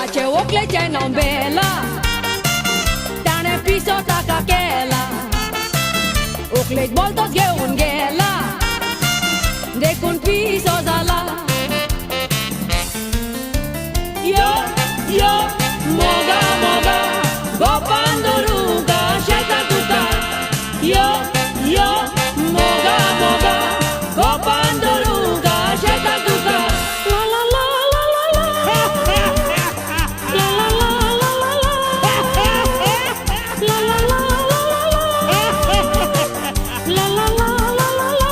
ताचे व्हंकलेचें नांव बेला, ताणें पिसो ताका केला. व्हंकलेक बोलतोच घेवन गेला, देखून पिसो जाला. यो यो मोगा मोगा गोपान धरूंक शेतां तुका. यो यो मोगा मोगा गोपान धरूंक शेतां तुका. ला ला ला ला ला ला. ला ला ला ला ला ला. ला ला ला ला ला ला. ला ला ला ला ला ला.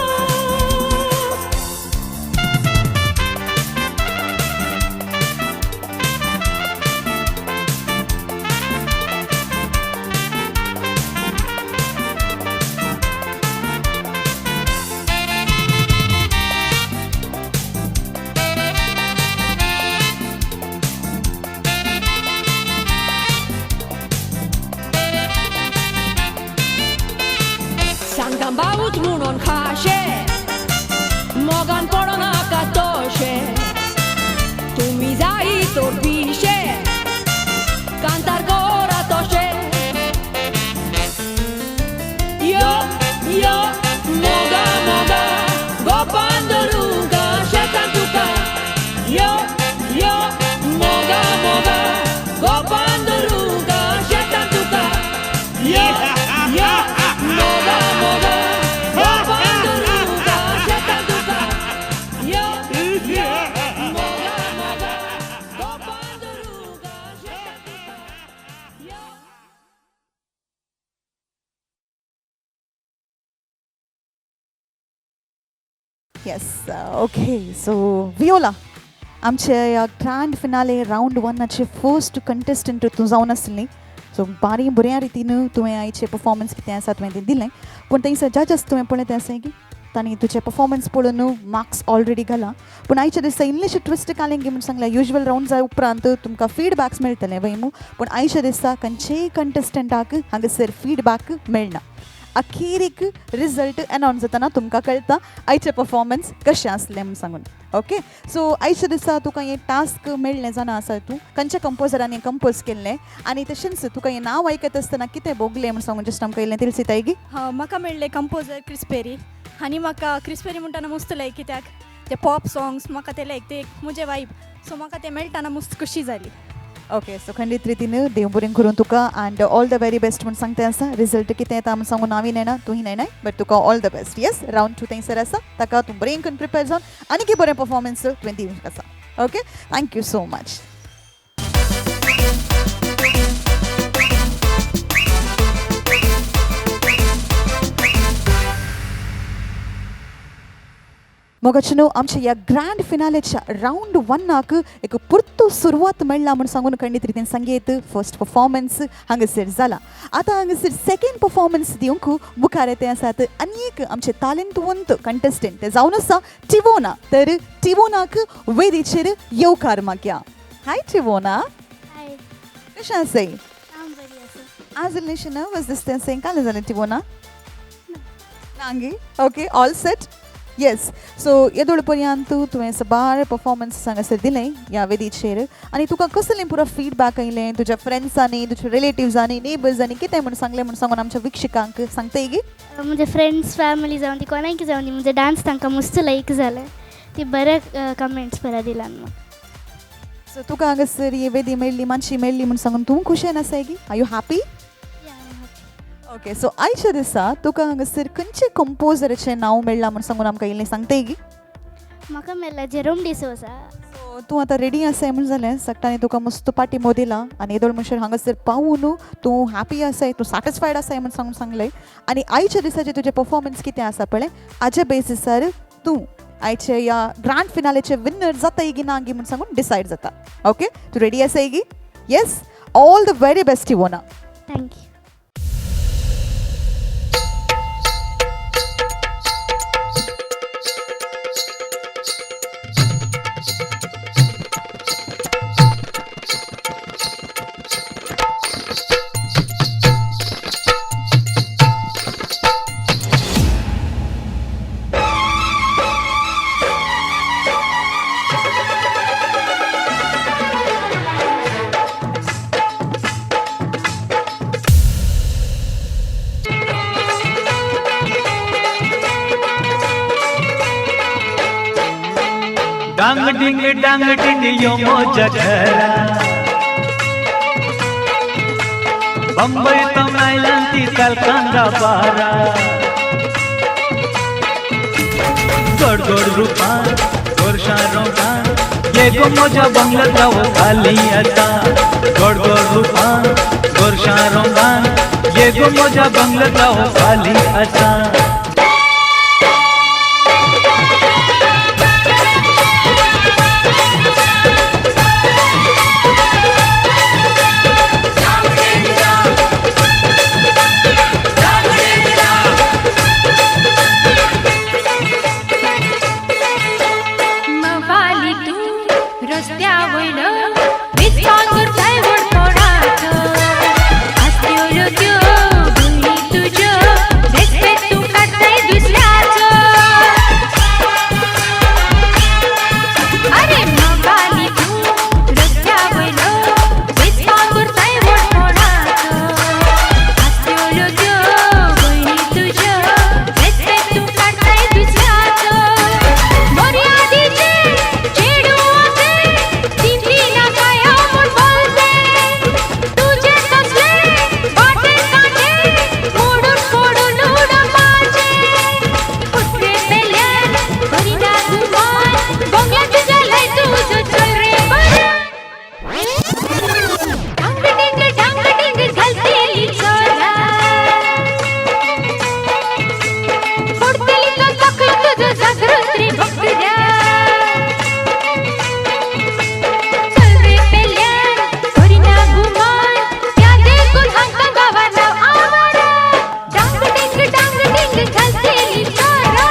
सांगता बाबूच म्हणून खाशे, मोगान पडनाका तशे. तुमी जाई तर पिशे, कांतार करा तशे. यो यो मोगा मोगा गोपान धरूंक शेतां तुका. यो यो मोगा मोगा गोपान धरूंक शेतां तुका. यो यो मोगा मोगा गोपान धरूंक शेतां तुका. यो यो मोगा मोगा गोपान धरूंक शेतां तुका. यो. येस, ओके. सो वियोला, आमचे ह्या ग्रँड फिनाले रावंड वनाचे फर्स्ट कंटेस्टंट तूं जावन आसली. सो बारी बऱ्या रितीन तुवें आयचें परफॉर्मन्स कितें आसा तुवें तें दिलें. पूण थंयसर जजस तुवें पळयत आसा की तांणी तुजें परफॉर्मन्स पळोवन मार्क्स ऑलरेडी घाला. पूण आयच्या दिसा इल्लेशें ट्विस्ट घालें म्हूण सांगलें. युजल रावंड उपरांत तुमकां फिडबॅक्स मेळटले वय मू, पूण आयच्या दिसा खंयचेय कंटेस्टंटाक हांगासर फिडबॅक मेळना. अखेरीक रिजल्ट अनावन्स जातना तुमकां कळटा आयचें परफॉर्मन्स कशें आसलें म्हूण सांगून. ओके, सो आयच्या दिसा तुका हें टास्क मेळ्ळें जाणा आसा, तूं खंयच्या कंपोजरान हें कंपोज केल्लें आनी तशेंच तुका हें नांव आयकत आसतना कितें भोगलें म्हूण सांगून जस्ट आमकां इल्लें तिळसिताय गी. हा, म्हाका मेळ्ळें कंपोजर क्रिस्पेरी आनी म्हाका क्रिस्पेरी म्हणटाना मस्त लायक, कित्याक ते पॉप सॉंग्स म्हाका ते लायक, ते एक म्हजें वायब. सो म्हाका ते मेळटाना मस्त खुशी जाली. ओके, सो खंडीत रितीन देव बरें करून तुका and all the very best म्हूण सांगता आसा. रिजल्ट कितें येता म्हूण सांगून हांव नेणा, तूंय नेणाय, बट तुका all the best. Yes, round 2 थंयसर आसा, ताका तूं बरें करून प्रिपेर जावन आनीक बरें परफॉर्मन्स तुवें दिवंक आसा. Okay, thank you so much. मोगाचेनो, आमच्या ह्या ग्रँड फिनालेच्या रावंड वनाक एक पुरतो सुरवात मेळ्ळा म्हूण सांगून खंडीत रितीन सांगयत. फर्स्ट परफॉर्मन्स हांगासर जाला. आतां हांगासर सेकंड परफॉर्मन्स दिवंक मुखार येते आसात आनी एक आमचे तालेंतवंत कंटेस्टंट, ते जावन आसा टिवोना. तर टिवोनाक वेदीचेर येवकार मागया. हाय टिवोना. हाय. कशें आसाय? हांव बरी आसा. आज इल्लेशें नर्वस दिसता आसा, काल जालें टिवोना नांगी? Okay, all set. Yes, so येदोळ पर्यंत तुवें साबार परफॉर्मन्स हांगासर दिलें ह्या वेदीचेर आनी तुका कसलें पुरो फिडबॅक आयलें तुज्या फ्रेंड्सांनी, तुज्या रिलेटिव्सांनी, नेबर्सांनी कितें म्हूण सांगलें म्हूण सांगून आमच्या वीक्षकांक सांगताय गी? म्हजे फ्रेंड्स फॅमिली जावन ती कोणाक जावन ती म्हजे डांस तांकां मस्त लायक जालें. ती बरे कमेंट्स बरे दिलान म्हाका. सो तुका हांगासर ही वेदी मेळ्ळी, मातशी मेळ्ळी म्हूण सांगून तूं खुशेन आसाय गी? Are you happy? Okay, so आयच्या दिसा तुका हांगासर खंयचे कंपोजराचें नांव मेळ्ळां म्हूण सांगून आमकां इल्लें सांगताय गी? म्हाका मेळ्ळा जेरोम डिसोजा. सो तूं आतां रेडी आसाय म्हूण जालें. सगळ्यांनी तुका मस्त पाटी दिला आनी येदोळ म्हणसर हांगासर पावून तूं हॅपी आसाय, तूं सॅटिस्फायड आसाय म्हूण सांगून सांगलें. आनी आयच्या दिसाचें तुजें परफॉर्मन्स कितें आसा पळय, हाजे बेसिसार तूं आयचे ह्या ग्रँड फिनालेचे विनर जाताय गी ना गी म्हूण सांगून डिसायड जाता. ओके, तूं रेडी आसाय गी? Yes, all the very best Ivona. Thank you. डांग डिंग डांग डिंग यो मोजा घरा बंबई तो मैलांती तलकांदा बारा गोड गोड रूपा गोरशा रोगा ये गो मोजा बंगला जाओ खाली आता गोड गोड रूपा गोरशा रोगा ये गो मोजा बंगला जाओ खाली आता. मवाली तू रस्त्यावयलो विस्वान करताय व्हडपणाचो आसल्यो त्यो भयणी तुज्यो रेस्पेद तूं काडटाय दुसऱ्याचो. अरे मवाली तू रस्त्यावयलो विस्वान करताय व्हडपणाचो आसल्यो त्यो भयणी तुज्यो रेस्पेद तूं काडटाय दुसऱ्याचो. मर्यादीचे चेडूं तितली नाकाय म्हूण बोलते तुजे तसले वाटे कांटे मोडून फोडून उडोवपाचे. फुटवे पेल्यान करिना गुमान बंगल्या तुज्या लाय तुजो चल रे बरा. ढांग डिंग ढांग डिंग घालतेली चोरा फोडतेली तो तकलो तुजो जागृत रे भक्तऱ्या. चल रे पेल्यान करिना गुमान त्या देखून हांकां गांवां नांव आवारा. डांग डिंग डांग डिंग घालतेली चोरा.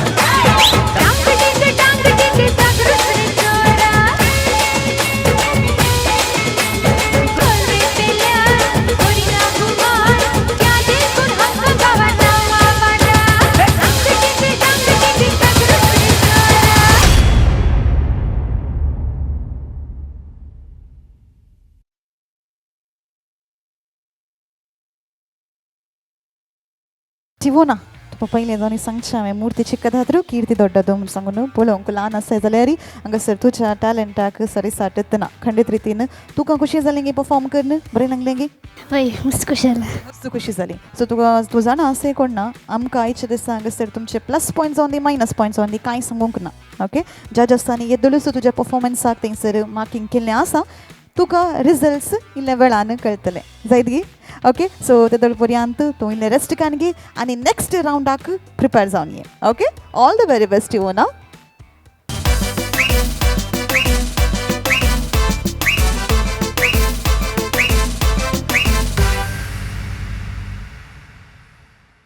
डांग डिंग डांग डिंग जागृत रे चोरा चल रे पेल्यान करिना गुमान त्या देखून हांकां गांवां नांव आवारा. डांग डिंग डांग डिंग जागृत रे चोरा. टिवोना तुका पयलें जावन सांगचें हांवें मूर्ती चिक्कदाद्रू कीर्ती दोड्डदो म्हूण सांगून पळोवंक ल्हान आसा जाल्यार हांगासर तुज्या टॅलंटाक सरीसाटत ना खंडीत रितीन. तुका खुशी जालें गे परफॉर्म करून बरें लागलें गे? वय मस्त खुशी जालें. मस्त खुशी जाली. सो तुका तूं जाणा असें कोण ना आमकां आयच्या दिसा हांगासर तुमचे प्लस पॉयंट जावन दी मायनस पॉयंट जावन दी कांय सांगूंक ना. ओके जजसांनी येदोळूच तुज्या परफॉर्मन्साक थंयसर मार्कींग केल्लें आसा तुका रिजल्ट्स इल्ल्या वेळान कळटले जायत गी? ओके सो तेदोळ पर्यंत तूं इल्लें रेस्ट कान गी आनी नेक्स्ट रावंडाक प्रिपेर जावन ये. Okay all the very best you ना.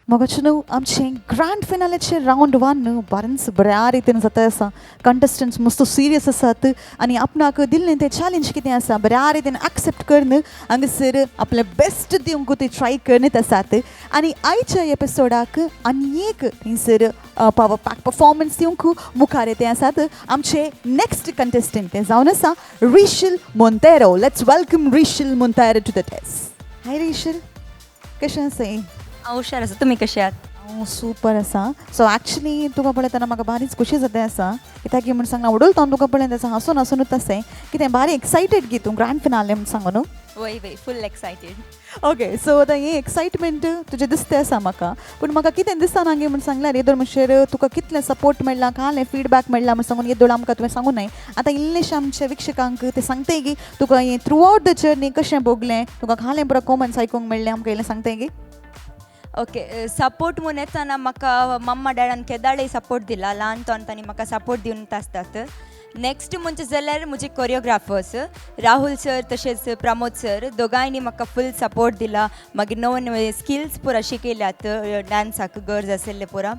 मगाचे न्हू आमचें ग्रँड फिनालेचें रावंड वन न्हू बरेंच बऱ्या रितीन जाता आसा. कंटेस्टंट्स मस्त सिरियस आसात आनी आपणाक दिल्लें तें चॅलेंज कितें आसा बऱ्या रितीन एक्सेप्ट करून हांगासर आपलें बेस्ट दिवंक ते ट्राय करीत आसात. आनी आयच्या एपिसोडाक आनी एक थंयसर पावर पॅक परफॉर्मन्स दिवंक मुखार येते आसात आमचे नेक्स्ट कंटेस्टंट तें जावन आसा Rishil Monteiro. Let's welcome Rishil Monteiro to the test. Hi Rishil, कशें आसा? हांव हुशार आसा, तुमी कशे आहात? हांव सुपर आसा. सो एक्चुली तुका पळयतना म्हाका बारीच खुशी जाता आसा कित्याक म्हूण सांगला उडोल हांव तुका पळयत आसा हांसून हांसुनूच आसा कितें बारी एक्सायटेड गी तूं ग्रँड फिनाले म्हूण सांगू न्हू? वय वय फूल एक्सायटेड. ओके, सो आतां हें एक्सायटमेंट तुजें दिसता आसा म्हाका, पूण म्हाका कितें दिसता गे म्हूण सांगल्यार, येदोळ म्हणसर तुका कितलें सपोर्ट मेळ्ळा, कालें फिडबॅक मेळ्ळा म्हूण सांगून येदोळ आमकां तुवें सांगू नाय. आतां इल्लेशें आमच्या वीक्षकांक तें सांगताय गी, तुका हें थ्रू आवट the journey कशें भोगलें, तुका कालें पुरो कॉमन्स आयकूंक मेळ्ळें, आमकां इल्लें सांगताय गी? ओके, सपोर्ट म्हूण येतना म्हाका मम्मा डॅडान केदाळय सपोर्ट दिला. ल्हान तांणी म्हाका सपोर्ट दिवन आसतात. नेक्स्ट म्हणचे जाल्यार म्हजे कोरियोग्राफर्स राहुल सर तशेंच प्रमोद सर, दोगांयनी म्हाका फूल सपोर्ट दिला. मागीर नवे नवे स्किल्स पुरा शिकयल्यात, डांसाक गरज आशिल्ले पुरा.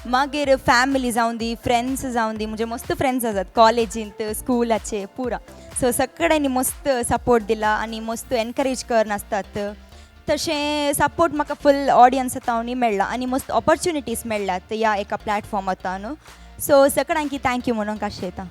मागीर फॅमिली जावं दी, फ्रेंड्स जावं दी, म्हजे मस्त फ्रेंड्स आसात कॉलेजींत, स्कुलाचे पुरा. सो सगळ्यांनी मस्त सपोर्ट दिला आनी मस्त एनकरेज करन आसतात. तशें सपोर्ट म्हाका फूल ऑडियन्स तावनी मेळ्ळा आनी मस्त ऑपॉर्च्युनिटीज मेळ्ळ्यात ह्या एका प्लॅटफॉर्मांत न्हू. सो सगळ्यांकी thank you म्हणूंक आशेता.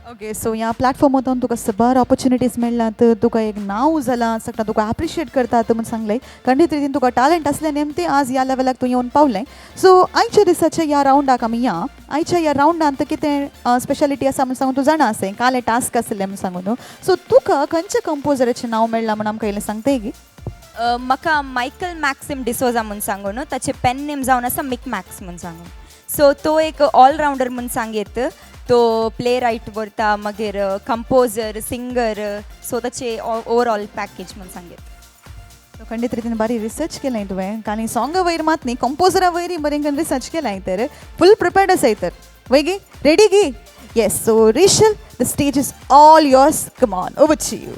ओके, सो ह्या प्लॅटफॉर्मांतून तुका सबार ऑपॉर्च्युनिटीज मेळ्ळ्यात, तुका एक नांव जालां, सगळ्यां तुका एप्रिशिएट करतात म्हूण सांगलें. खंडीत रितीन तुका टॅलंट आसलें नेमतें आज ह्या लेवलाक तूं येवन पावलें. सो आयच्या दिसाच्या ह्या रावंडाक आमी या. आयच्या ह्या रावंडांत कितें स्पेशालिटी आसा म्हूण सांगून तूं जाणा आसें, काल टास्क आसलें म्हूण सांगून न्हू. सो तुका खंयच्या कंपोजराचें नांव मेळ्ळां म्हूण आमकां इल्लें सांगताय गी? म्हाका मायकल मॅक्सिम डिसोजा म्हूण सांगून, ताचे पेन नेम जावन आसा मिक मॅक्स म्हूण सांगून. सो तो एक ऑलरावंडर म्हूण सांगयत. तो प्ले रायट बरता, मागीर कंपोजर, सिंगर. सो ताचे ओवरऑल पॅकेज म्हूण सांगयत. खंडीत रितीन बारी रिसर्च केलें तुवें. आनी सॉंगा वयर मात न्ही, कंपोजरा वयरय बरें रिसर्च केलां, तर फूल प्रिपेर्ड आसाय तर. वय गी, ready गी? Yes, so Rishal, the stage is all yours. Come on, over to you.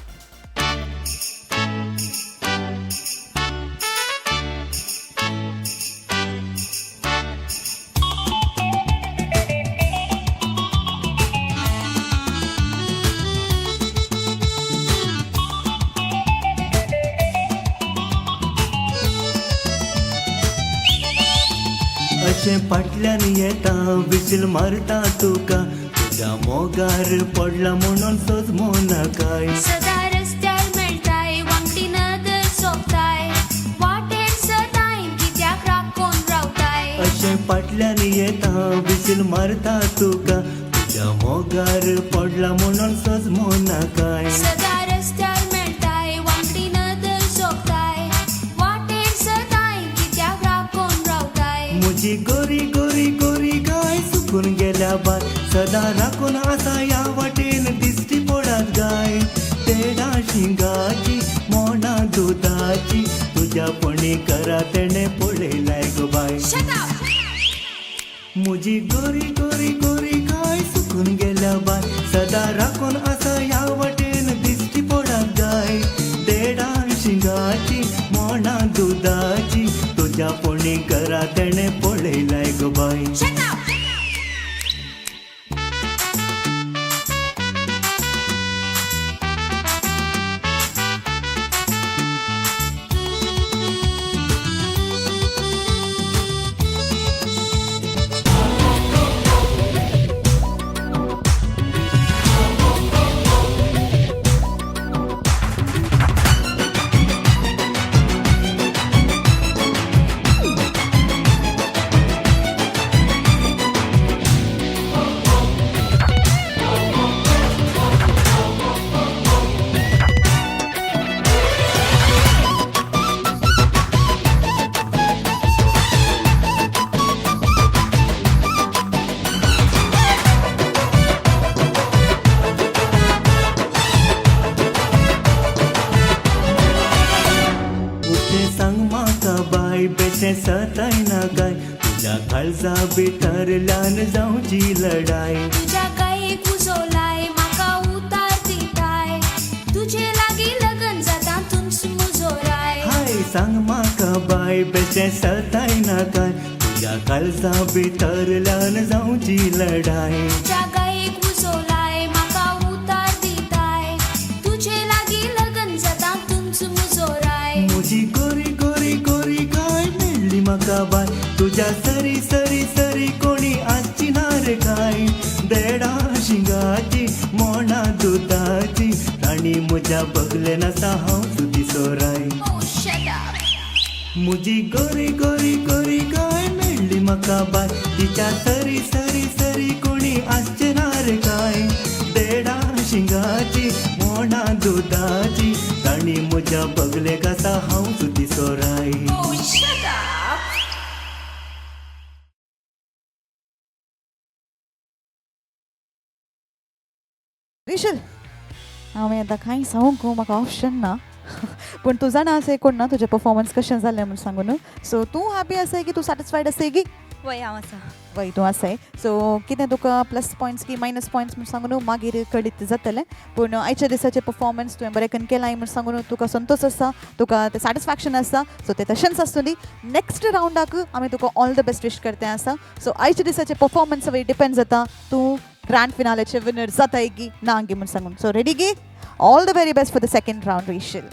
अशें फाटल्यान येता, विशील मारता तुका, तुज्या मोगार पडला म्हणून सजमो नाकाय. सदा रस्त्यार मेळटाय, वांकडी नदर सोंपताय, वाटेर सदांय कित्याक राखून रावताय? अशें फाटल्यान येता, विशील मारता तुका, तुज्या मोगार पडला म्हणून सजमो नाकाय. सदा रस्त्यार मेळटाय, वांकडी नदर सोंपताय, वाटेर सदांय कित्याक राखून रावताय? म्हजी गोरी गोरी गोरी गाय सुकून गेल्या बाय, सदां राखून आसा ह्या वाटेन दिश्टी पडात गाय. तेडा शिंगाची, मोणा दुदाची, तुज्या पणी करा तेणें पळयलाय गो बाय. Shut up! म्हजी गोरी गोरी गोरी गाय सुकून गेल्या बाय, सदां राखून आसा ह्या वाटेन दिश्टी पडात गाय. देडा शिंगाची, मोणा दुदाची, तुज्या पणी करा तेणें पळयलाय गो बाय. Shut up! उठे सांग म्हाका बाय, बेशें सताय नाकाय, तुज्या काळजा भितरल्यान जावची लढाय. तुज्या गायेक उजोलाय, म्हाका उतार दिताय, तुजे लागीं लगन जाता तुमच मुजोराय. हाय, सांग म्हाका बाय, बेशें सताय नाकाय, तुज्या काळजा भितरल्यान जावची लढाय. तुज्या गायेक उजोलाय, म्हाका उतार दिताय, तुजे लागीं लगन जाता तुमच मुजोराय. म्हजी गोरी गोरी गोरी गाय मेळ्ळी म्हाका बाय, तुज्या सरी सरी सरी कोणी आसची ना रे काय. देडा शिंगाची, मोणा दुदाची, ताणी म्हज्या बगले नासा हांव सुदी सोराय. Oh, shut up! म्हजी गोरी गोरी गोरी गाय मेळ्ळी म्हाका बाय, तिच्या सरी सरी सरी कोणी आसचे ना रे काय. देडा शिंगाची, मोणा दुदाची, ताणी आनी म्हज्या बगलेक आसा हांवच दिसो राय. रिशल, हांवें आतां कांय सांगूंक म्हाका ऑप्शन ना, पूण तूं जाणा आसा कोण ना तुजें परफॉर्मन्स कशें जालें म्हूण सांगून. सो तूं हॅपी आसाय की तूं सॅटिस्फायड आसाय की? वय, हांव आसा. वय, तूं आसाय. सो कितें तुका प्लस पॉयंट्स की मायनस पॉयंट्स म्हूण सांगून मागीर कळीत जातलें, पूण आयच्या दिसाचें परफॉर्मन्स तुवें बरें करून केलां म्हूण सांगून तुका संतोश आसा, तुका तें सॅटिस्फॅक्शन आसा. सो तें तशेंच आसतली. नेक्स्ट रावंडाक आमी तुका ऑल the best wish करते आसा. सो आयच्या दिसाचें परफॉर्मन्स वयर डिपेंड जाता तूं ग्रँड फिनालेचे विनर जाताय की ना गी म्हूण सांगून. सो ready गी? All the very best for the second round, Rishil.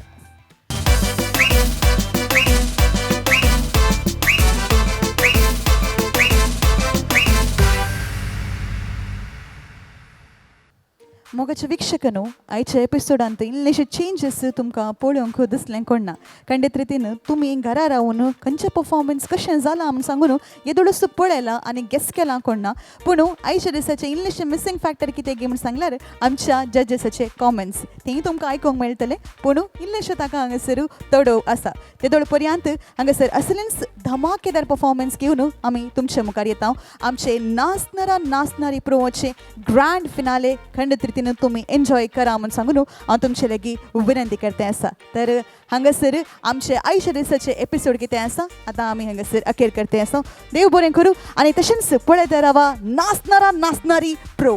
मोगाच्या वीक्षकांनो, आयच्या एपिसोडांत इल्लेशे चेंजीस तुमकां पळोवंक दिसलें कोण ना. खंडीत रितीन तुमी घरा रावन खंयचें परफॉर्मन्स कशें जालां म्हूण सांगून येदोळूच पळयलां आनी गेस केलां कोण ना. पूण आयच्या दिसाचें इल्लेशें मिसींग फॅक्टर कितें गी म्हूण सांगल्यार आमच्या जजेसाचे कॉमेंट्स, तेंय तुमकां आयकूंक मेळटलें, पूण इल्लेशें ताका हांगासर तडव आसा. तेदोळ पर्यंत हांगासर असलेंच धमाकेदार परफॉर्मन्स घेवन आमी तुमच्या मुखार येता. आमचे नाचणारा नाचणारी प्रोचे ग्रँड फिनाले खंडीत रितीन तुमी एन्जॉय करा म्हूण सांगून हांव तुमचे लागीं विनंती करते आसा. तर हांगासर आमचे आयच्या दिसाचे एपिसोड कितें आसा आतां आमी हांगासर अखेर करते आसा. देव बरें करूं आनी तशेंच पळयत रावा नाचणारा नाचणारी प्रो.